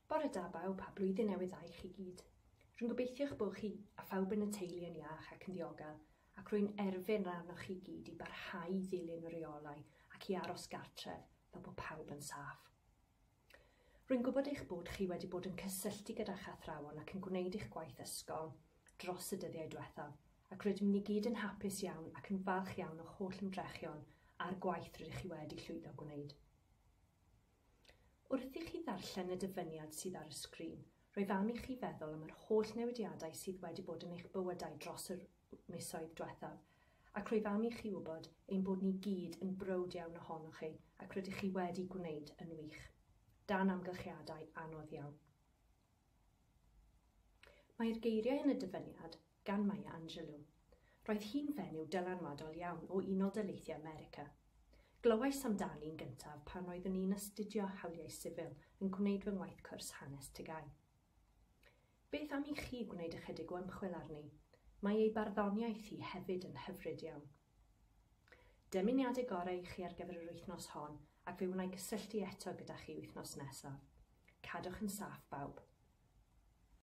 Bore da bawb a blwyddyn newydd dda i chi gyd. Rwy'n gobeithio eich bod chi a phawb yn y teulu yn iach ac yn ddiogel, ac rwy'n erfyn arnoch chi gyd i barhau i ddilyn y rheolau ac i aros gartref fel bod pawb yn saff. Rwy'n gwybod eich bod chi wedi bod yn cysylltu gyda'ch athrawon ac yn gwneud eich gwaith ysgol dros y dyddiau diwethaf, ac rydym ni gyd yn hapus iawn ac yn falch iawn o'ch holl ymdrechion a'r gwaith rydych chi wedi llwyddo gwneud. Wrth i chi ddarllen y dyfyniad sydd ar y sgrin, rwyf am i chi feddwl am yr holl newidiadau sydd wedi bod yn eich bywydau dros yr misoedd diwethaf, ac rwyf am i chi wybod ein bod ni gyd yn browd iawn ohonoch chi ac rydych chi wedi gwneud yn wych, dan amgylchiadau anodd iawn. Mae'r geiriau yn y dyfyniad gan Maya Angelou. Roedd hi'n fenyw dylanwadol iawn o Unol Daleithiau America. Glywais amdani'n gyntaf pan oeddwn i'n astudio hawliau sifil yn gwneud fy ngwaith cwrs hanes TGAU. Beth am i chi gwneud ychydig o ymchwil arni? Mae ei barddoniaeth hi hefyd yn hyfryd iawn. Dymuniadau gorau i chi ar gyfer yr wythnos hon ac fe wna i gysylltu eto gyda chi wythnos nesaf. Cadwch yn saff bawb.